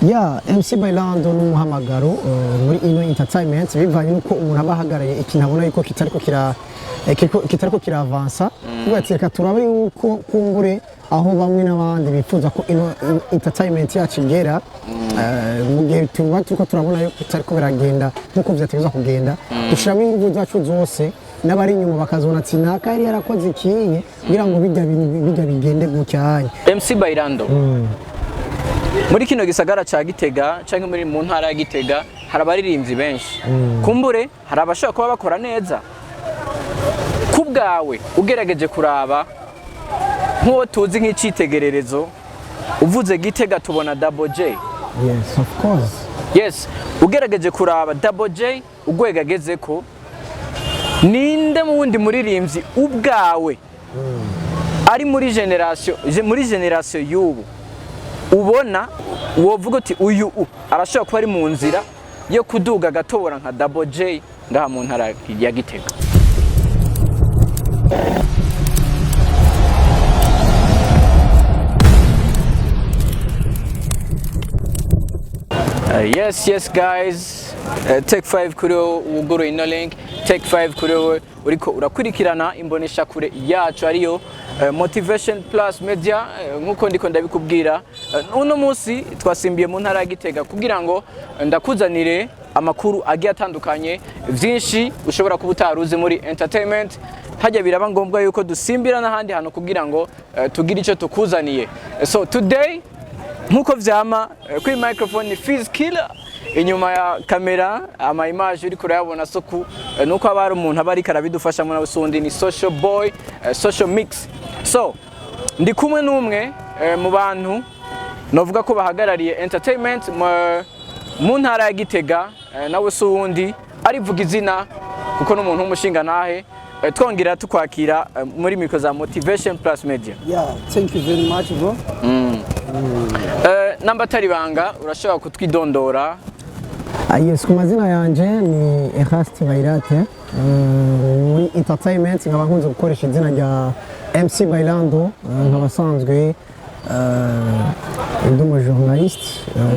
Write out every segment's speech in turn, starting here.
Ya, MC Bailando n'umuhamagaro muri ino entertainment, bivanye nuko umuntu aba ahagarariye ikintu abona yuko kitariko kiravansa, kuvuga ati reka turabe yuko kumbure aho bamwe n'abandi bifuza ko ino entertainment yacu igera, mu gihe tuba turiko turabona yuko bitariko biragenda nkuko vyategerezwa kugenda, dushiramo inguvu zacu zose, n'abari inyuma bakazona ati naka yari yarakoze ikinye kugira ngo bijya bijya bigende gucyanye. MC Bailando, muri kino gisagara ca Gitega canke muri mu ntara ya Gitega hari abaririmbyi benshi, kumbure hari abashobora kuba bakora neza. Ku bwawe, ugerageje kuraba nk'uwo tuzi nk'icitegererezo, uvuze Gitega tubona Double J. Yes, of course. Yes, ugerageje kuraba Double J urwego agezeko, ninde mu wundi muririmbyi ubwawe ari muri generation y'ubu ubona wovuga uti uyu arashobora kuba ari mu nzira yo kuduga agatobora nka Double J ngaha mu ntara ya Gitega? Yes guys, take 5 kuri wowe wuguruye ino link, take 5 kuri wowe uriko urakurikirana imbonesha kure yacu ariyo Motivation Plus Media. Nkuko ndiko ndabikubwira, uno munsi twasimbiye mu ntara ya Gitega kugira ngo ndakuzanire amakuru agiye atandukanye, vyinshi ushobora kuba utaruzi muri entertainment. Hajya biraba ngombwa yuko dusimbira n'ahandi hantu kugira ngo tugire ico tukuzaniye. So today, nkuko vyama, kuri microphone ni Fizz Killer, inyuma ya kamera ama image uriko urayabona soku, nuko aba ari umuntu aba ariko arabidufashamo nawe sundi ni Social Boy, Social Mix. So ndi kumwe n'umwe mu bantu novuga ko bahagarariye entertainment mu ntara ya Gitega, nawe si uwundi, arivuga izina kuko n'umuntu w'umushinga ntahe. Twongera tukwakira muri micro za Motivation Plus Media. Yeah, thank you very much, bro. Namba atari banga, urashobora kutwidondora? Ah, yes, ku mazina yanje ni Eraste Bairate. Muri entertainment nkaba nkunze gukoresha izina rya MC Bailando, nkaba asanzwe ndi umu journaliste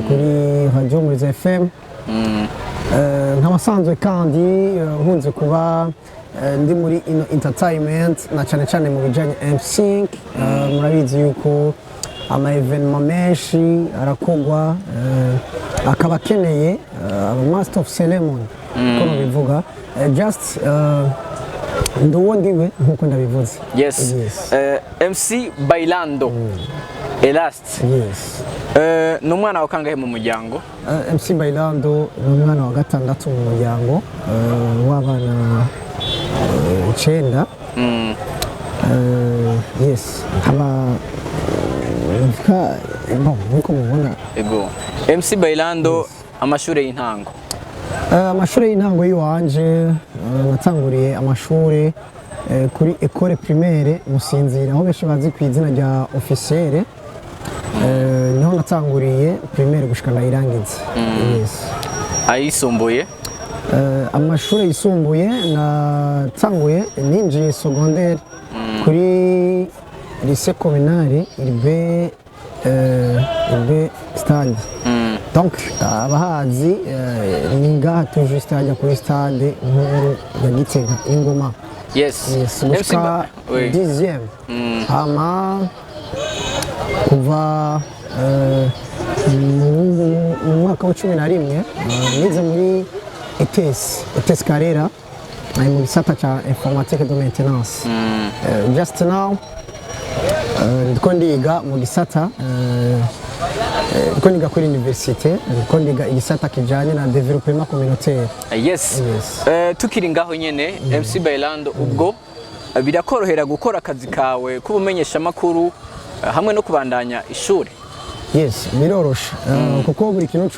kuri Radio Muriza FM. Nkaba asanzwe kandi nkunze kuba ndi muri ino entertainment na cyane cyane mu bijyanye MC. Murabizi yuko ama événement menshi arakogwa, akaba akeneye aba master of ceremony uko babivuga. Just ndi uwo ndiwe nkuko ndabivuze. Yes. Yes. MC Bailando Elast, Yes. ni umwana wa kangahe mu muryango? MC Bailando ni umwana wa gatandatu mu muryango w'abana icenda. Yes, nkaba mvuka, bon, nkuko mubona. Ego, MC Bailando, amashuri y'intango? Amashuri y'intango y'iwanje, natanguriye amashuri kuri école primaire Musinzira, aho benshi bazi ku izina rya officiere. Niho natanguriye primaire gushika ndayirangiza, yes. Ayisumbuye? Amashuri yisumbuye natanguye ninjiye secondaire kuri lycée communale Urbain Stade. Donc abahazi, ni ngaha tout juste hajya kuri stade nkuru ya Gitega, Ingoma. Yes. Yes, MC gushika Oui. 10e. Hama kuva mu mwaka wa 11, nize muri ETS Karera, mu gisata ca informatique de maintenance. Just now ndiko ndiga mu gisata, ndiko niga kuri université, ndiko ndiga igisata kijanye na développement communautaire. Yes. Yes. Tukiri ngaho nyene, MC Bailando, ubwo birakorohera gukora akazi kawe k'ubumenyeshamakuru hamwe no kubandanya ishuri? Yes, biroroshe, kuko buri kintu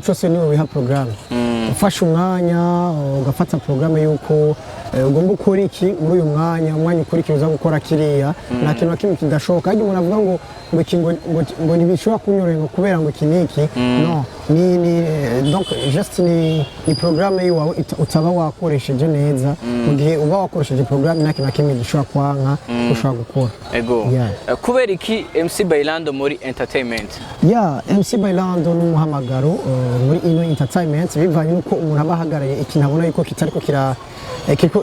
cyose niwe wiha programme. Ufashe umwanya ugafata programme yuko ugomba ukora iki muri uyu mwanya, umwanya ukurikira uza gukora kiriya, nta kintu na kimwe kidashoboka. Harya umuntu avuga ngo ngo iki ngo ntibishobora kunyorohera ngo kubera ngo iki n'iki. No, ni donc juste ni programme yiwawe utaba wakoresheje neza. Mu gihe uba wakoresheje programme, nta kintu na kimwe gishobora kwanka ushobora gukora. Ego. Yeah. Kubera iki MC Bailando muri entertainment? Ya, MC Bailando n'umuhamagaro muri ino entertainment, bivanye nuko umuntu aba ahagarariye ikintu abona yuko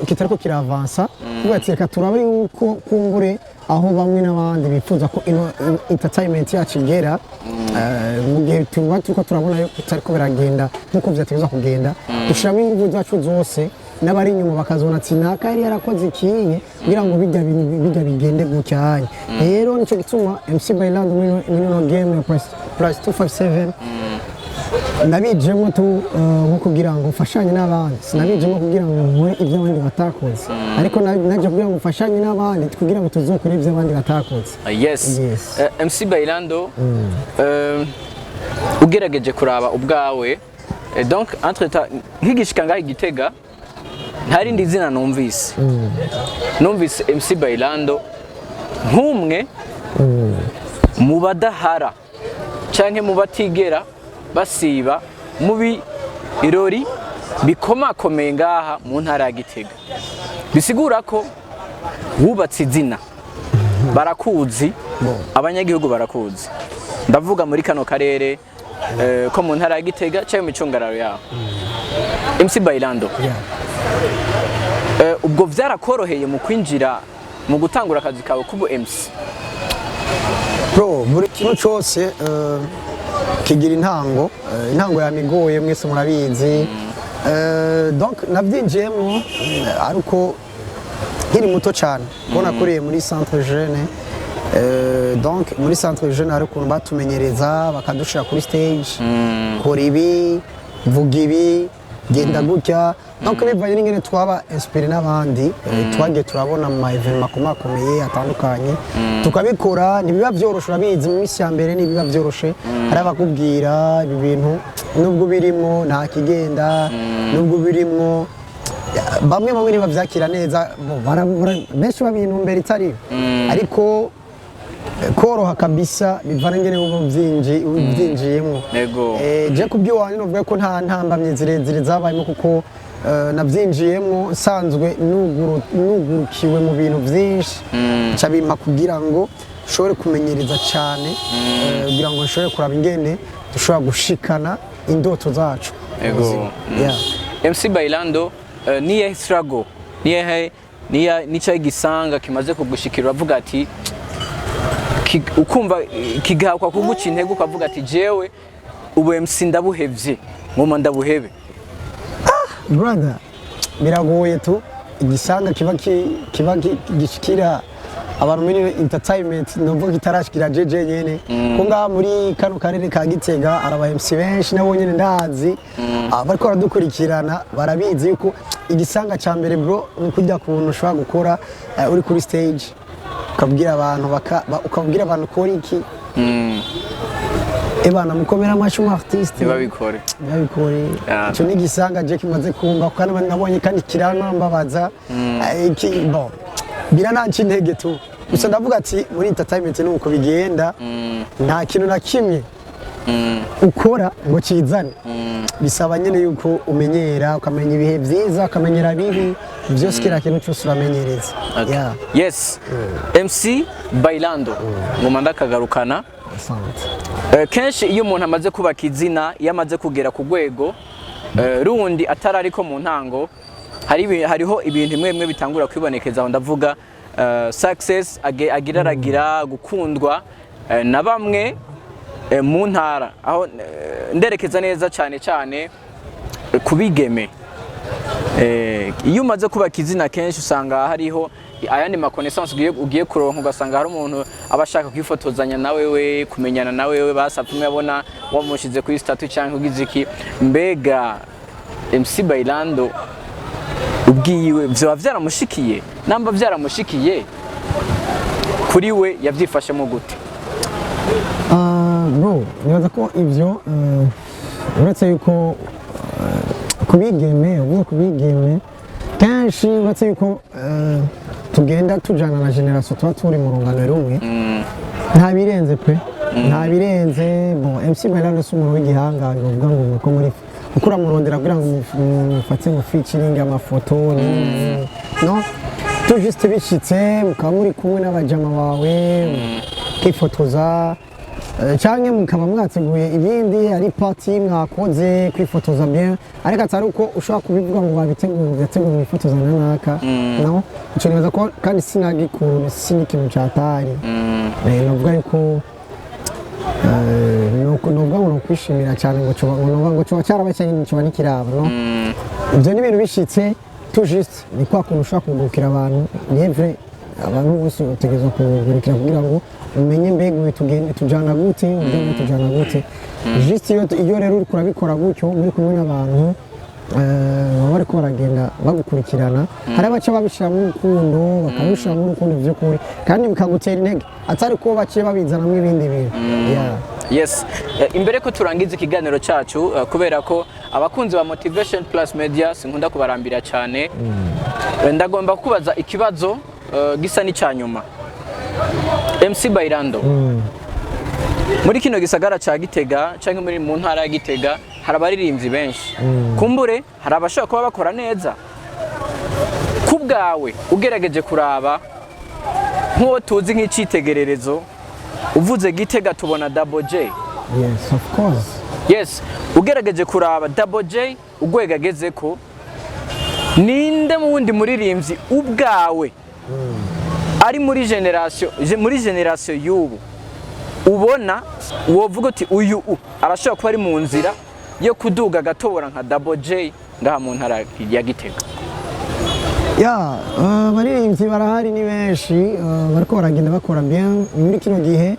kitariko kiravansa, kuvuga ati reka turabe yuko kumbure aho bamwe n'abandi bifuza ko ino entertainment yacu igera. Mu gihe tuba turiko turabona yuko bitariko biragenda nkuko vyategerezwa kugenda, dushiramo inguvu zacu zose, n'abari inyuma bakazona ati naka yari yarakoze ikiye kugira ngo bijya bigende gutya. Rero nicyo gituma MC Bailando muri ino game ya plus 257 nabijemo tu nko kugira ngo mfashanye n'abandi. Sinabijemo kugira ngo nkore ibyo abandi batakoze, ariko naje kugira ngo mfashanye n'abandi kugira ngo tuzokore ibyo abandi batakoze. Yes. Yes. MC Bailando, ugerageje kuraba ubwawe, donc entre ta nkigishika ngaho igitega, nta rindi zina numvise, numvise MC Bailando nk'umwe mu badahara canke mu batigera basiba mu birori bikomakomeye ngaha mu ntara ya Gitega, bisigura ko wubatse izina, barakuzi, abanyagihugu barakuzi. Ndavuga muri kano karere ko mu ntara ya Gitega cyangwa mu micungararo yaho. MC Bailando, ubwo vyarakoroheye mu kwinjira mu gutangura akazi kawe k'ubu MC? Bro, buri kintu cyose kigira intango. Intango yamigoye, mwese murabizi. Donc nabyinjiyemo ariko nkiri muto cyane, kuko nakuriye muri centre jeune. Donc muri centre jeune hari ukuntu batumenyereza, bakadushira kuri stage: kora ibi, vuga ibi, genda gutya. Donc bivanye n'ingene twaba inspiré n'abandi, twagiye turabona mu ma événements akomakomeye atandukanye, tukabikora. Ntibiba byoroshe, urabizi, mu minsi ya mbere ntibiba byoroshe. Hari abakubwira ibi bintu nubwo birimo nta kigenda, nubwo birimo bamwe bamwe ntibabyakira neza. Bo, benshi babintumbera itari, ariko koroha kabisa bivana ingene uba ubyinjiyemo. Je kubw'iwanjye novuga ko nta ntambamye zirezire zabayemo, kuko nabyinjiyemo nsanzwe nugurukiwe mu bintu byinshi, nca bimpa kugira ngo nshobore kumenyereza cyane, kugira ngo nshobore kuraba ingene dushobora gushikana indoto zacu mu buzima. Yeah. MC Bailando, niye struggle, niye niya nica igisanga kimaze kugushikira uravuga ati ukumva kigahakwa kuguca intege, ukavuga ati jewe ubu MC ndabuhevye, ngoma ndabuhebe? Brother, biragoye tu. Igisanga kiba gishikira abantu muri entertainment nubwo kitarashikira jeje nyene, ko ngaha muri kano karere ka Gitega araba MC benshi, nabo nyene ndazi bariko baradukurikirana barabizi yuko igisanga ca mbere, bro, ni kurya kuntu ushobora gukora uri kuri stage, ukabwira abantu ukabwira abantu kora iki, ebana mukomera amashyi umu artiste. Ntibabikore. Babikore. Icyo ni igisanga je kimaze kumva kandi nabonye kandi kiranambabaza. Bon, birananca intege tu. Gusa ndavuga ati muri entertainment ni uko bigenda, nta kintu na kimwe ukora ngo kizane. Bisaba nyine yuko umenyera, ukamenya ibihe byiza, ukamenyera bibi byose, kiriya kintu cyose uramenyereza. Yeah. Yes, MC Bailando, ngoma ndakagarukana. Asante. Kenshi iyo umuntu amaze kubaka izina, iyo amaze kugera ku rwego rundi atari ariko mu ntango, hariho ibintu bimwe bimwe bitangura kwibonekeza. Aho ndavuga success agira aragira gukundwa na bamwe mu ntara, aho nderekeza neza cyane cyane kubigeme. Iyo umaze kubaka izina, kenshi usanga hariho ayandi ma connaissance ugiye kuronka, ugasanga hari umuntu aba ashaka kwifotozanya na wewe, kumenyana na wewe, basapfumwe abona wamushize kuri statut cyangwa ugize iki. Mbega MC Bailando ubwiwe vyoba vyaramushikiye? Namba vyaramushikiye, kuri we yavyifashemo gute? Bro, nibaza ko ivyo uretse yuko kubigeme, uvuga kubigeme, kenshi uretse yuko tugenda tujana na génération, tuba turi mu rungano rumwe. Nta birenze pe, nta birenze. Bon, MC Bailando si umuntu w'igihangange uvuga ngo nuko muri uko uramurondera kugira ngo mufate mu featuring, amafoto no tout juste bishitse mukaba muri kumwe n'abajama bawe mukifotoza, canke mukaba mwateguye ibindi, ari party mwakoze, kwifotoza bien, ariko atari uko ushobora kubivuga ngo babiteguye, byateguye mwifotoza na naka. No ico nibaza ko kandi sinagikuru, si n'ikintu catari. Novuga yuko nuko novuga ngo nokwishimira cyane ngo coba ngo novuga ngo coba cyarabaye cyangwa coba nikiraba. No ibyo ni ibintu bishitse tout juste, ni kwa kuntu ushobora kugurukira abantu. Ni vrai, abantu bose utegerezwa kugurukira kugira ngo umenye mbega uyu tugende tujana gute, mbega tujana gute. Juste iyo rero uriko urabikora gutyo muri kumwe n'abantu, baba bariko baragenda bagukurikirana, hari abaca babishiramo urukundo, bakabishiramo urukundo by'ukuri, kandi bikagutera intege, atari ko baciye babizanamo ibindi bintu. Yeah. Yes. Imbere ko turangiza ikiganiro cyacu, kubera ko abakunzi ba Motivation Plus Media sinkunda kubarambira cyane, ndagomba kubaza ikibazo gisa n'icya nyuma. MC Bailando, muri kino gisagara cya Gitega cyangwa muri mu ntara ya Gitega hari abaririmbyi benshi, kumbure hari abashobora kuba bakora neza. Ku bwawe, ugerageje kuraba nk'uwo tuzi nk'icyitegererezo, uvuze Gitega tubona Double J. Yes, of course. Yes, ugerageje kuraba Double J urwego ageze ko, ninde mu wundi muririmbyi ubwawe ari muri generation y'ubu ubona wovuga uti uyu arashobora kuba ari mu nzira yo kuduga agatobora nka Double J ngaha mu ntara ya Gitega? Ya, abaririmbyi barahari, ni benshi, bariko baragenda bakora bien muri kino gihe.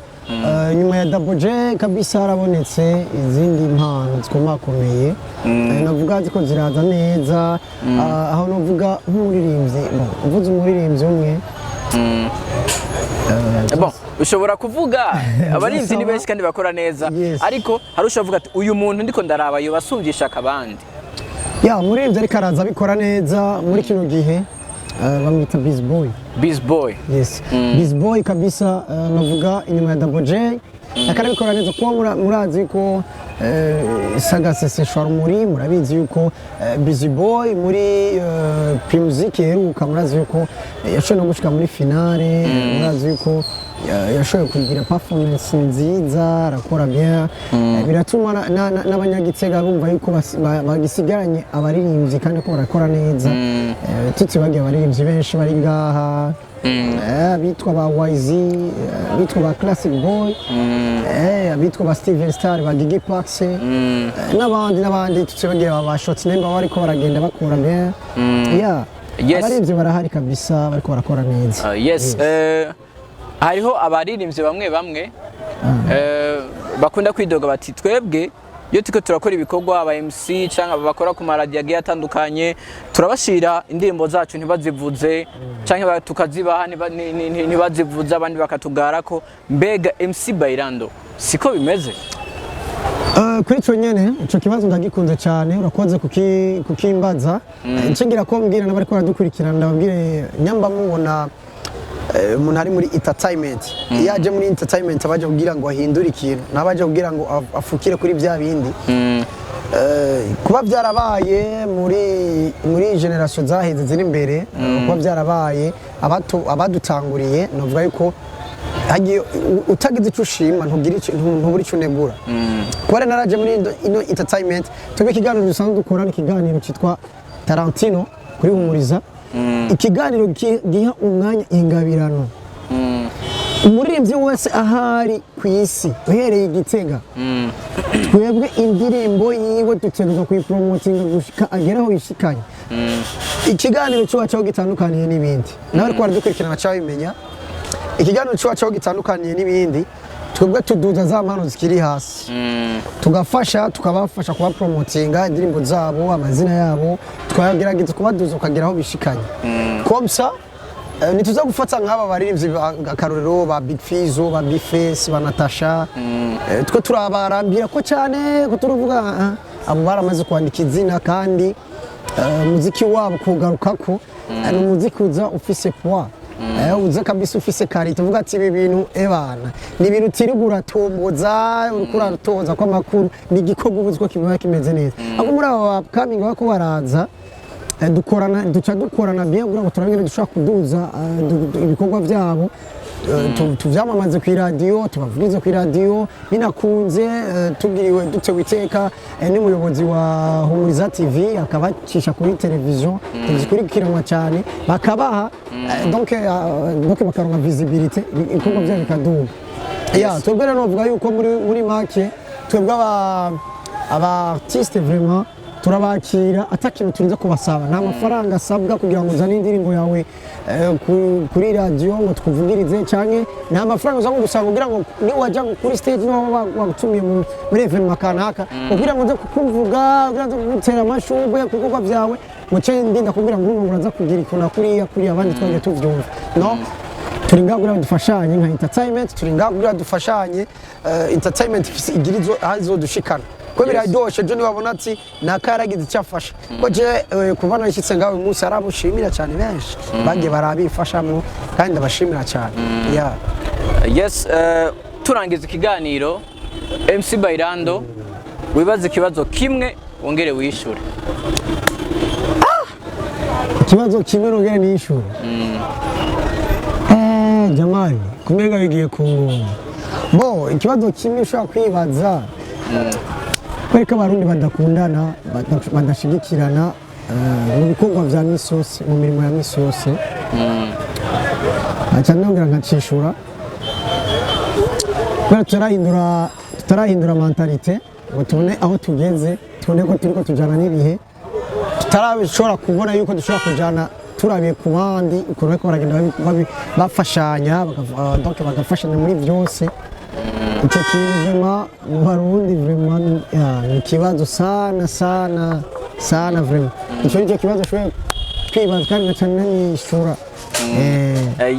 Nyuma ya Double J kabisa harabonetse izindi mpano zikomakomeye. Navuga ziko ziraza neza. Aho navuga nk'umuririmbyi, bon, uvuze umuririmbyi umwe, Bon, ushobora kuvuga abaririmbyi ni benshi kandi bakora neza, ariko hari ushobora kuvuga ati uyu muntu ndiko ndaraba yoba asumbye akabandi. Ya, umuririmbyi ariko araza abikora neza muri kino gihe, bamwita Biz Boy. Biz Boy. Yes, Biz Boy kabisa. Navuga inyuma ya Double J akarabikora neza, kuba murazi ko sagaseseshwarumuri, murabizi yuko Busy Boy muri Primusic iheruka, murazi yuko yashoboye no gushika muri finale, murazi yuko yashoboye kugira performance nziza, arakora bien. Biratuma n'abanyagitega bumva yuko bagisigaranye abaririmbyi kandi ko barakora neza. Tutibagiye abaririmbyi benshi bari ngaha, abitwa ba YZ, abitwa ba Classic Boy, abitwa ba Steven Star, ba Gigi Pax, n'abandi n'abandi, tutibagiye ba Shot Nemba bariko baragenda bakora bien. Yeah. Abaririmbyi barahari kabisa, bariko barakora neza. Yes. Hariho abaririmbyi bamwe bamwe bakunda kwidoga bati twebwe iyo turiko turakora ibikorwa, aba MC cyangwa bakora ku maradiyo agiye atandukanye, turabashira indirimbo zacu ntibazivuze, cyangwa tukazibaha ntibazivuze, abandi bakatugarako. Mbega MC Bailando siko bimeze? Kuri ico nyene, ico kibazo ndagikunze cyane, urakoze kukimbaza. Ncingira ko mbwira n'abariko baradukurikirana, ndababwire nyamba mubona umuntu ari muri entertainment, iyo aje muri entertainment abaje kugira ngo ahindure ikintu, ntabaje kugira ngo afukire kuri bya bindi. Kuba byarabaye muri generation zaheze ziri imbere, kuba byarabaye abadutanguriye, navuga yuko hagiye utagize icyo ushima ntugira ntubura icyo unegura. Kuba rero naraje muri ino entertainment, twebwe ikiganiro dusanzwe dukora ni ikiganiro cyitwa Tarantino kuri Humuriza, ikiganiro giha umwanya ingabirano umuririmbyi wese ahari ku isi, uhereye i Gitega. Twebwe indirimbo yiwe dutegerezwa kuyipromotinga gushika agera aho yishikanye. Ikiganiro cy'iwacu aho gitandukaniye n'ibindi, nawe ariko baradukurikirana cyabimenya, ikiganiro cy'iwacu aho gitandukaniye n'ibindi, twebwe tuduza za mpano zikiri hasi, tugafasha, tukabafasha kubapromotinga indirimbo zabo, amazina yabo, tukagerageza kubaduza ukagera aho bishikanye. Comme ça ntituza gufata nk'aba baririmbyi akarorero ba Big Fizzo, ba Bface, ba Natasha, twe turabarambira ko cyane ko turuvuga abo baramaze kwandika izina, kandi umuziki wabo kugarukako ni umuziki uza ufise poids. Uze kabisa ufise qualité, uvuga ati ibi bintu ebana ni ibintu utirirwa uratomboza, uriko uratoza ko amakuru ni igikorwa ubuzi ko kiba kimeze neza. Ahubwo muri aba upcoming bariko baraza, dukorana, duca dukorana bien kugira ngo turabe ingene dushobora kuduza ibikorwa byabo, tuvyamamaze ku iradiyo, tubavugirize ku iradiyo binakunze, tugiriwe dutewe iteka n'umuyobozi wa Humuriza TV akabacisha kuri televiziyo zikurikiranwa cyane, bakabaha donc bakaronka visibilité, ibikorwa byabo bikaduga. Ya, twebwe rero novuga yuko muri make twebwe aba artiste vraiment turabakira atakintu turinze kubasaba. Nta mafaranga asabwa kugira ngo uzane indirimbo yawe kuri radiyo ngo tukuvugirize, canke nta mafaranga uza gusaba kugira ngo niwajya kuri stage, niba wagutumiye muri événement kanaka, kugira ngo nze kukuvuga, kugira ngo nze kugutera amashurwe ku bikorwa byawe, muce ndinda kugira ngo urumva ngo uraza kugira ikona kuriya kuriya abandi twagiye tuvyumva. No turi ngaho kugira ngo dufashanye nka entertainment, turi ngaho kugira dufashanye. Entertainment ifise igira izo aho izodushikana ko biraryoshe ejo niwabona ati naka yaragize icyo afasha, ko je kuva nashyitse ngaho uyu munsi arabushimira cyane, benshi bagiye barabifashamwo kandi ndabashimira cyane, yeah. Yes, turangiza ikiganiro, MC Bailando, wibaze ikibazo kimwe wongere wishure. Ikibazo kimwe nongere nishure? Jamani, kumenga bigiye ku ngoma bo. Ikibazo kimwe ushobora kwibaza: kubera ko Abarundi badakundana, badashigikirana mu bikorwa vya misi yose, mu mirimo ya misi yose? Aca nongera nkacishura: kubera tutarahindura mentalité ngo tubone aho tugeze, tubone ko turiko tujana n'ibihe, tutarashobora kubona yuko dushobora kujana turabiye ku bandi ukuntu bariko baragenda bafashanya, donc bagafashanya muri byose. Icyo kintu vraiment mu Barundi vraiment ni ikibazo sana sana sana. Vraiment icyo nicyo kibazo ashoboye kwibaza kandi ngaca nanishura.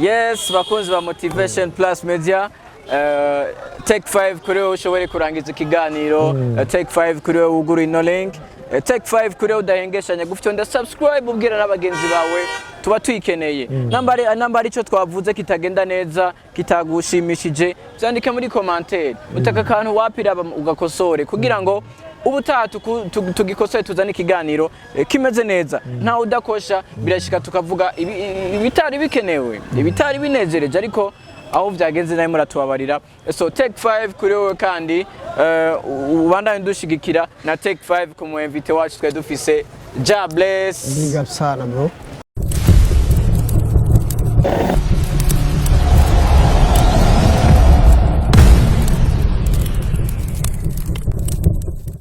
Yes, bakunzi ba Motivation Plus Media, take 5 kuri wowe ushobore kurangiza ikiganiro, take 5 kuri wowe wugura ino link, take 5 kuri wowe udahengeshanya gufite subscribe, ubwira n'abagenzi bawe, tuba tuyikeneye. Namba ari icyo twavuze kitagenda neza, kitagushimishije, byandike muri commentaire, utaka akantu wapira ugakosore kugira ngo ubutaha tugikosore, tuzane ikiganiro kimeze neza. Ntawe udakosha, birashika tukavuga ibitari bikenewe, ibitari binezereje, ariko aho byagenze nawe muratubabarira. So take 5 kuri wowe kandi ubandanye dushigikira, na take 5 ku mu invité wacu twari dufise, Jah Bless. Big up sana, bro.